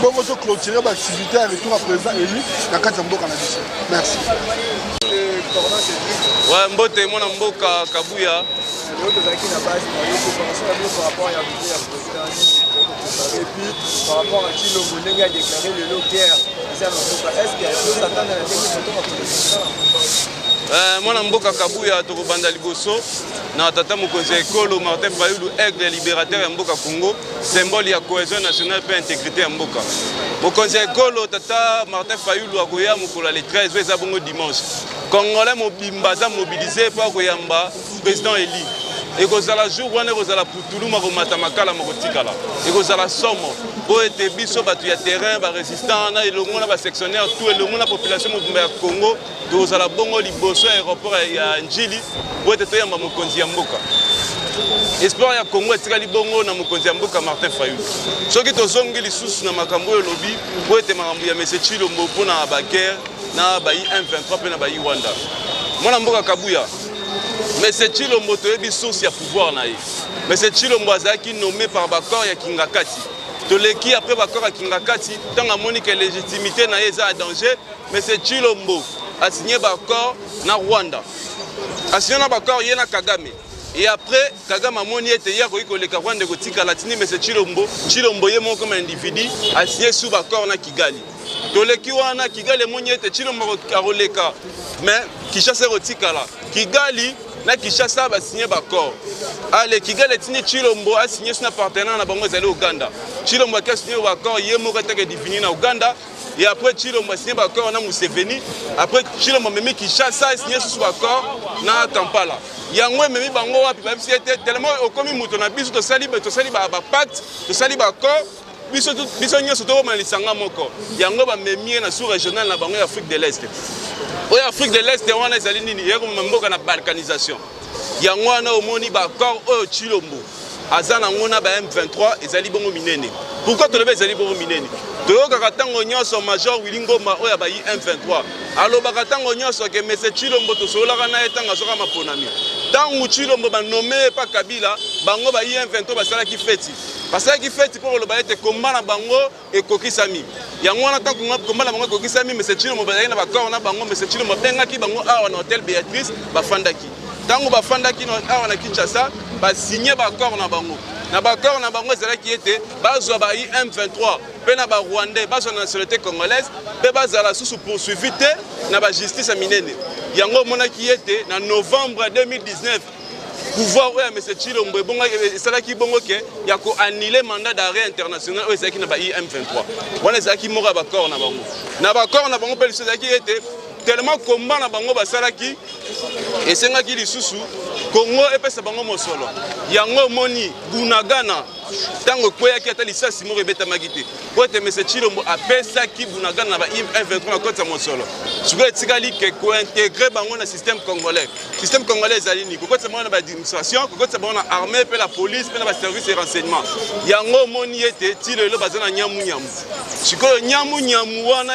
Speaker 3: Bongo toclôturer baactivité ya retour ya président élu na kati ya mboka na biso. Merci.
Speaker 2: Ouais, mbote mwana mboka Kabuya.
Speaker 4: Lelo tozalaki na base na yo, préparation na bino par rapport ya arrivée ya président nini préparé, puis par rapport à Tshilombo ndenge a déclaré lelo guerre eza na mboka, est ce que tozatanda na ndenge moto bakosala?
Speaker 2: Mwana mboka Kabuya, tokobanda liboso na tata mokonzi ya ekolo Martin Fayulu, aigle libérateur ya mboka Congo, symbole ya cohésion nationale mpe intégrité ya mboka. Mokonzi ya ekolo tata Martin Fayulu akoya mokolo ya le 13 oyo eza bongo dimanche. Congolais mobimba aza mobilisé mpo akoyamba président élu. Ekozala jour wana, ekozala putulu makomata, makala makotikala, ekozala somo, mpo ete biso bato ya terrain, barésistant na elongo na basectionnaire tout, elongo na population mobimba ya Congo, tokozala bongo liboso ya aéroport ya Njili po ete toyamba mokonzi ya mboka. Espoir ya Congo etikali bongo na mokonzi ya mboka Martin Fayulu. Soki tozongi lisusu na makambo oyo olobi, po ete makambo ya Mese Tshilombo mpona baguerre na bayi M23 mpe na bayi Rwanda, mwana mboka Kabuya, Mese Tshilombo toyebi source ya pouvoir na ye. Mese Tshilombo azalaki nommé par baaccord ya Kingakati. Toleki après baaccord ya Kingakati, ntango amoni ke légitimité na ye eza ya danger, Mese Tshilombo asigné baaccord na Rwanda, asigné na baaccord ye na Kagame. Et après Kagame amoni ete ye akoki koleka, Rwanda ekotikala, atindi Mese Tshilombo. Tshilombo ye moko comme individu asigné sous baaccord na Kigali. Toleki wana, Kigali emoni ete Tshilombo akoleka, mais Kinshasa ekotikala. Kigali na Kinshasa basigné baaccord. Ale, Kigali etindi Tshilombo asigné so na partenaire na bango ezali Uganda. Tshilombo aki asigné baaccord ye moko etake divini na Uganda. Et après Tshilombo asigné baaccord na Museveni. Après Tshilombo amemi Kinshasa, asigné susu baaccord na Kampala. Yango ememi bango wapi? Babisi ete tellement okomi moto na biso, tosali bapacte, tosali baaccord, biso nyonso tokoma lisanga moko. Yango bamemi ye na sous régional na bango ya Afrique de l'Est. Oyo Afrique de l'Est wana ezali nini? Ekomema mboka na balkanisation. Yango wana omoni baaccord oyo Tshilombo aza nango na ba M23 ezali bongo minene. Pourquoi tolobi ezali bongo minene? Toyokaka ntango nyonso major Willy Ngoma oyo abayi M23 alobaka ntango nyonso ke mese Tshilombo tosololaka na ye ntango azwaka maponami. Ntango Tshilombo banome ye pa Kabila, bango bayi M23 basalaki feti, basalaki feti mpo koloba ete komba na bango ekokisami. Yango wana ntango komba na bango ekokisami, mese Tshilombo bazalaki na baaccord na bango. Mese Tshilombo abengaki bango awa na hotel Béatrice, bafandaki. Ntango bafandaki awa na Kinshasa, basigné baaccord na bango. Na baaccord na bango ezalaki ete bazwa ba M23 mpe na barwandais bazwa na nationalité congolaise mpe bazala susu poursuivi te na bajustice ya minene. Yango omonaki ete na novembre 2019 pouvoir oyo ya mese Tshilombo esalaki bongo ke ya koannuler mandat d'arrêt international oyo ezalaki na ba M23. Wana ezalaki moko ya baaccord na bango. Na baaccord na bango mpe lisusu ezalaki ete tellement komba na bango basalaki esengaki lisusu Congo epesa bango mosolo. Yango omoni Bunagana ntango ekweyaki, ata lisasi moko ebetamaki te, po ete mese Tshilombo apesaki Bunagana na ba M23 na koti ya mosolo. Sikoyo etikali ke kointégrer bango na système congolais. Système congolais ezali nini? Kokotisa bango na baadministration, kokotisa bango na armée mpe la police mpe na baservice ya renseignement. Yango omoni ete ti lelo baza na nyamunyamu. Sikoyo nyamunyamu wana,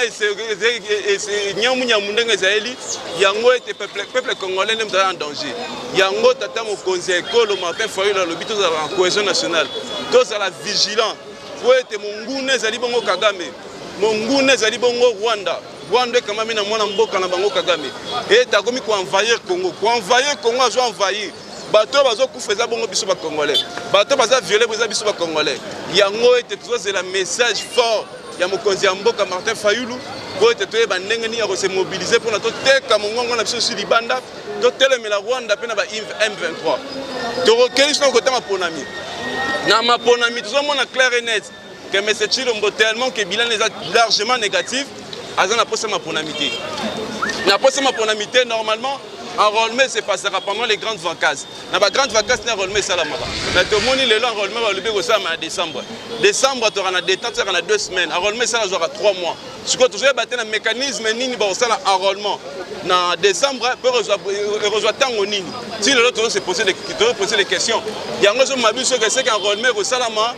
Speaker 2: nyamunyamu ndenge ezaleli yango ete peuple congolais nde moto aza en danger. Yango tata mokonzi ya ekolo Martin Fayulu alobi tozala na cohésion nationale, tozala vigilant, po ete monguna ezali bongo Kagame, monguna ezali bongo Rwanda. Rwanda ekambami na mwana mboka na bango Kagame ete akomi ko envahir Congo. Ko envahir Congo, azo envahir bato oyo bazokufa, eza bongo biso bacongolais. Bato baza violé, eza biso bacongolais. Yango ete tozozela message fort ya mokonzi ya mboka Martin Fayulu, po ete toyeba ndenge nini ya kose mobiliser mpona toteka mongongo na biso si libanda, totelemela Rwanda mpe na ba M23. Tokokeli sino kota maponami. Na maponami, tozomona clair et net que M. Tshilombo, tellement que bilan eza largement négatif, aza na posa maponami te, na posa maponami te. Normalement, enrôlement se passera pendant les grandes vacances. Na ba grandes vacances na enrôlement esalamaka, mais tomoni lelo enrôlement balobi ekosalama na décembre. Décembre toka na détente, toka na 2 semaines. Enrôlement esala zwaka 3 mois. Sikoyo tozoyeba te na mécanisme nini bakosala enrôlement na décembre mpe ekozwa ntango nini. Ti lelo tozose poser des questions. Yango ezomema biso ke seke enrôlement ekosalama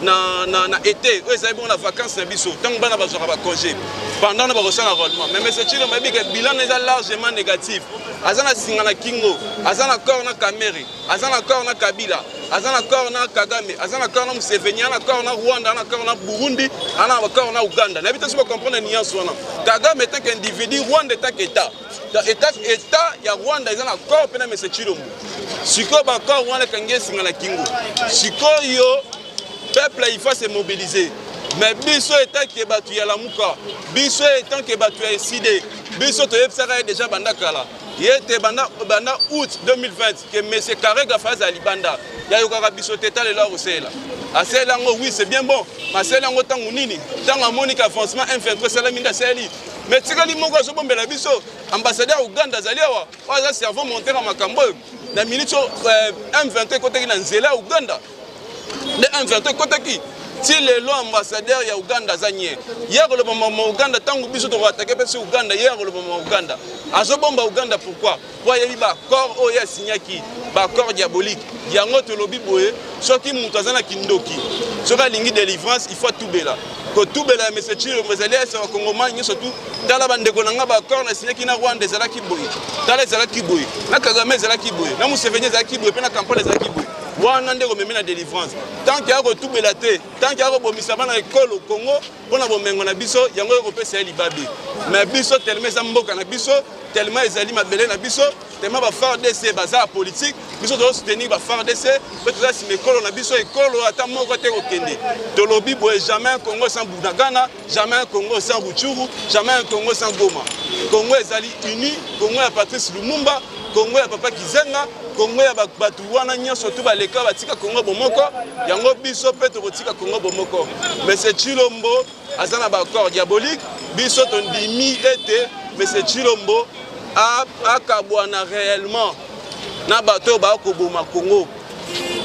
Speaker 2: na été oyo ezali bongo na vacance na biso, ntango bana bazwaka bacongé, pendant na bakosala enrôlement. Mais monsieur Tshilombo ayebi ke bilan eza largement négatif. Aza na singa na kingo, aza na accord na Kamerhe, aza na accord na Kabila, aza na accord na Kagame, aza na accord na Museveni, aza na accord na Rwanda, aza na accord na Burundi, aza na accord na Uganda. Nayebi te soki bacomprendre nuance wana. Kagame étant qu'individu, Rwanda étant qu'état. État ya Rwanda eza na accord mpe na monsieur Tshilombo. Sikoyo baaccord wana ekangi esinga na kingo. Sikoyo peuple, il faut se mobiliser. Mais biso étant que bato ya Lamuka, biso étant que bato ya ECiDé, biso toyebisaka ye déjà banda kala ye te, banda août 2020, ke monsieur Karega aza libanda. Yayokaka biso te. Ta lelo akoselela, aseli yango. Oui, c'est bien bon, mais aseli yango ntango nini? Ntango amoni ke avancement M23 esalami nde aseli. Mais tikali moko azobombela biso, ambassadeur Uganda azali awa, oyo aza cerveau monteur ya makambo oyo. Na minute oyo M23 ekotaki na nzela ya Uganda nde M23 ekotaki. Ti lelo ambassadeur ya Uganda aza nye. Ye akoloba mama Uganda ntango biso tokoattaquer mpe si Uganda. Ye akoloba mama Uganda, azobomba Uganda. Pourquoi? Po ayebi baaccord oyo ye asinyaki, baaccord diabolique. Yango tolobi boye: soki moto aza na kindoki, soki alingi délivrance, il faut atubela. Kotubela ya monsieur Tshilombo ezali ese bakongomani nyonso tu: tala bandeko na nga, baaccord nasinyaki na Rwanda ezalaki boye, tala ezalaki boye, na Kagame ezalaki boye, na Museveni ezalaki boye, mpe na Kampala ezalaki boye. Wana nde komemi na délivrance. Tant que akotubela te, tant que akobomisa bana ekolo Congo mpo na bomengo na biso, yango ekopesa ye libabe. Mais biso, tellement eza mboka na biso, tellement ezali mabele na biso, tellement baFARDC baza ya politique, biso tozosoutenir baFARDC mpe toza nsima ekolo na biso. Ekolo ata moko te kokende. Tolobi boye: jamais un Congo sans Bunagana, jamais un Congo sans Rutshuru, jamais un Congo sans Goma. Congo ezali uni. Congo ya Patrice Lumumba, Congo ya Papa Gizenga, Congo ya bato wana nyonso tu baleka batika Congo bomoko. Yango biso mpe tokotika Congo bomoko. Monsieur Tshilombo aza na baaccord diabolique. Biso tondimi ete monsieur Tshilombo akabwana réellement na bato oyo bakoboma Congo,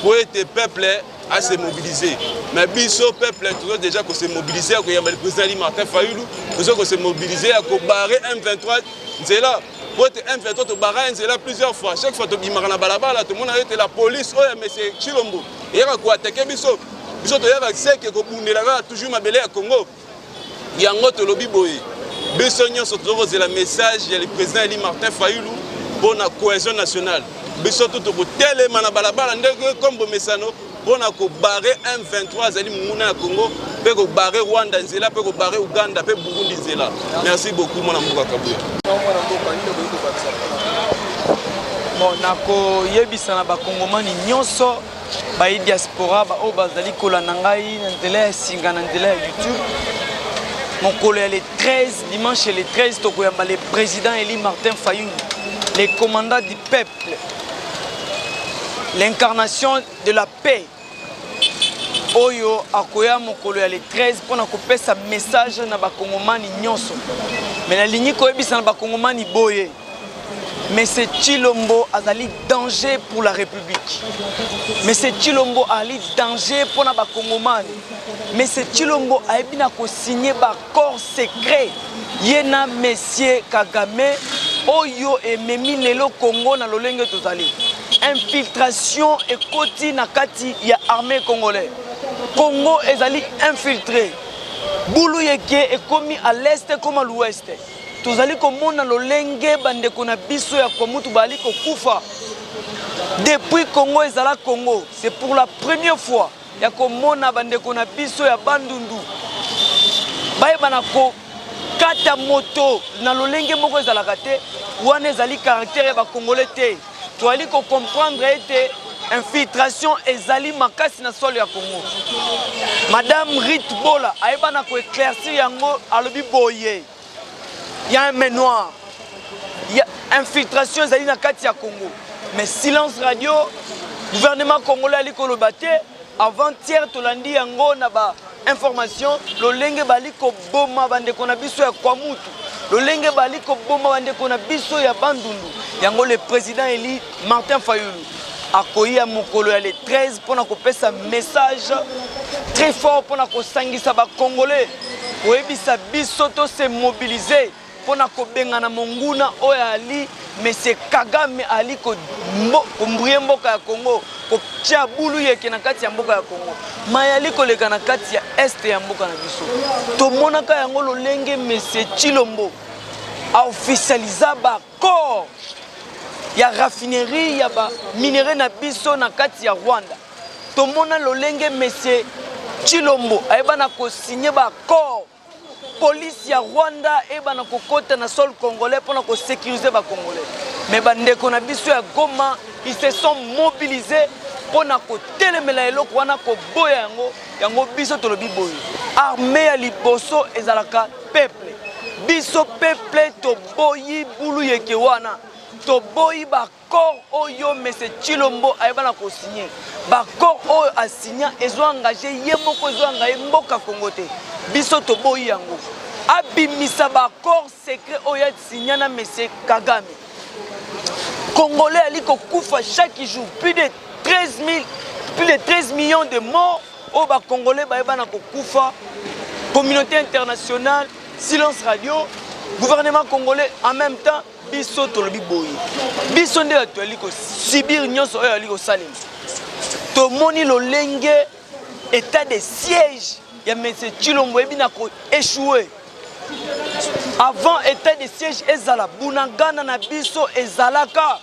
Speaker 2: po ete peuple ase mobiliser. Mais biso peuple tozo déjà kose mobiliser ya koyamba le président ali Martin Fayulu. Tozo kose mobiliser ya kobarrer M23 nzela, po ete M23 tobarra nzela plusieurs fois. Chaque fois tobimaka na balabala, tomona ete la police oyo ya monsieur Tshilombo eyaka koattaquer biso. Biso toyaka seke kobundela kaka toujours mabele ya Congo. Yango tolobi boye: biso nyonso tozokozela message ya le président eli Martin Fayulu mpo na cohésion nationale. Biso tu tokotelema na balabala ndenge kombo mesano mpo na kobarrer M23, azali monguna ya Congo, mpe kobarrer Rwanda nzela, mpe kobarrer Uganda mpe Burundi nzela. Merci beaucoup, mwana mboka Kabuya.
Speaker 4: Mwana mboka, nini okoki kobakisa mpona
Speaker 5: Bon, nakoyebisa na bakongomani nyonso bayi diaspora, baoyo bazali kolanda ngai na nzela ya singa, na nzela ya YouTube: mokolo ya le 13, dimanche le 13, tokoyamba le président élu Martin Fayulu, le commandant du peuple, l'incarnation de la paix, oyo akoya mokolo ya le 13 mpona kopesa message na bakongomani nyonso. Me nalingi koyebisa na bakongomani boye: Monsieur Tshilombo azali danger pour la République. Monsieur Tshilombo azali danger mpona bakongomani. Monsieur Tshilombo ayebi na kosigner baaccord secret ye na Monsieur Kagame, oyo ememi lelo Congo na lolenge tozali. Infiltration ekoti na kati ya armée congolais. Congo ezali infiltré. Bulu yeke ekomi à l'est, ekoma l'ouest. Tozali komona lolenge bandeko na biso ya Kwamutu bazali kokufa. Depuis Congo ezala Congo, c'est pour la première fois ya komona bandeko na biso ya Bandundu bayebana. Kokata moto na lolenge moko ezalaka te, wana ezali caractère ya ba Congolais te. Toali ko comprendre ete infiltration ezali makasi na sol ya Congo. Madame Rite Bola ayeba na ko éclaircir yango, alobi boye ya un main noir ya infiltration ezali na kati ya Congo, mais silence radio, gouvernement congolais ali koloba te. Avant-hier tolandi yango na ba information lolenge bali koboma bandeko na biso ya Kwamutu, lolenge bali koboma bandeko na biso ya Bandundu. Yango le président élu Martin Fayulu akoya mokolo ya le 13 mpona kopesa message très fort mpona kosangisa ba Congolais, koyebisa biso to se mobiliser mpo na kobengana monguna oyo ali Monsieur Kagame ali kombrie mboka ya Congo, kotia bulu yeke na kati ya mboka ya Congo, mai ali koleka na kati ya este ya mboka na biso. Tomonaka yango lolenge Monsieur Tshilombo aofficialisa ba accord ya raffinerie ya ba minerais na biso na kati ya Rwanda. Tomona lolenge Monsieur Tshilombo ayeba na kosigne ba accord Police ya Rwanda ebana kokota na sol congolais pona ko sécuriser ba congolais. Mais ba ndeko na biso ya Goma, ils se sont mobilisés pona kotelemela eloko wana, koboya yango. Yango biso tolobi boye, armée ya liboso ezalaka peuple. Biso peuple toboyi bulu yeke wana, toboyi ba Accord oyo Monsieur Tshilombo ayeba na ko signer, ba accord oyo a signa ezo engager ye moko, ezo engager mboka Congo te. Biso toboyi yango. Abimisa ba accord secret oyo a signa na Monsieur Kagame. Congolais ali kokufa chaque jour plus de 13 000, plus de 13 millions de morts oyo ba Congolais bayeba na kokufa. Communauté internationale, silence radio, gouvernement congolais en même temps. Biso tolobi boye, biso nde bato toyali kosibir nyonso oyo ayali kosalema. Tomoni lolenge etat de siège ya Monsieur Tshilombo eyebi na ko échouer. Avant etat de siège ezala, Bunagana na biso ezalaka,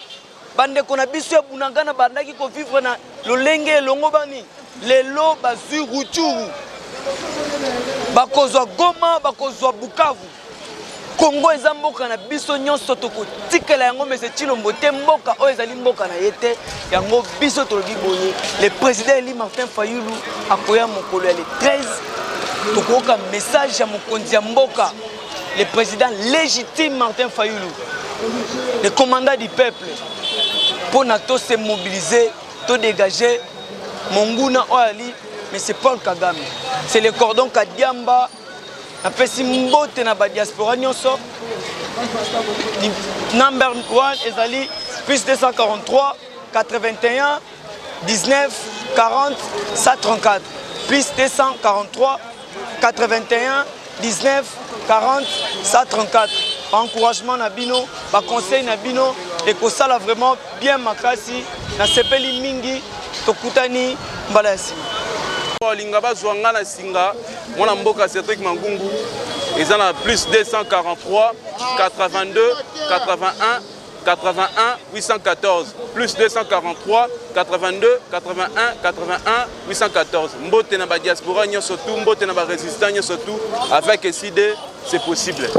Speaker 5: bandeko na biso ya Bunagana bandaki kovivre na lolenge elongobani. Lelo bazwi Rutshuru, bakozwa Goma, bakozwa Bukavu. Congo eza mboka na biso nyonso, tokotikela yango Monsieur Tshilombo te. Mboka oyo ezali mboka na ye te. Yango biso tolobi boye, le président élu Martin Fayulu akoya mokolo ya le 13, tokoyoka message ya mokonzi ya mboka, le président légitime Martin Fayulu, le commandant du peuple, mpo na to se mobiliser, to dégager monguna oyo ali Monsieur Paul Kagame. C'est le cordon Kadiamba. Napesi mbote na ba diaspora nyonso. Number 1 ezali plus 243 81 19 40 134, plus 243 81 19 40 134. Encouragement na bino, ba conseil na bino ekosala vraiment bien makasi. Nasepeli mingi, tokutani mbala ya nsima.
Speaker 2: Balinga bazwa nga na singa mwana mboka Cédric Mangungu eza na plus 243 82 81 81 814, plus 243 82 81 81 814. Mbote na ba diaspora nyonso tout, mbote na ba résistant nyonso tout, avec SID c'est possible.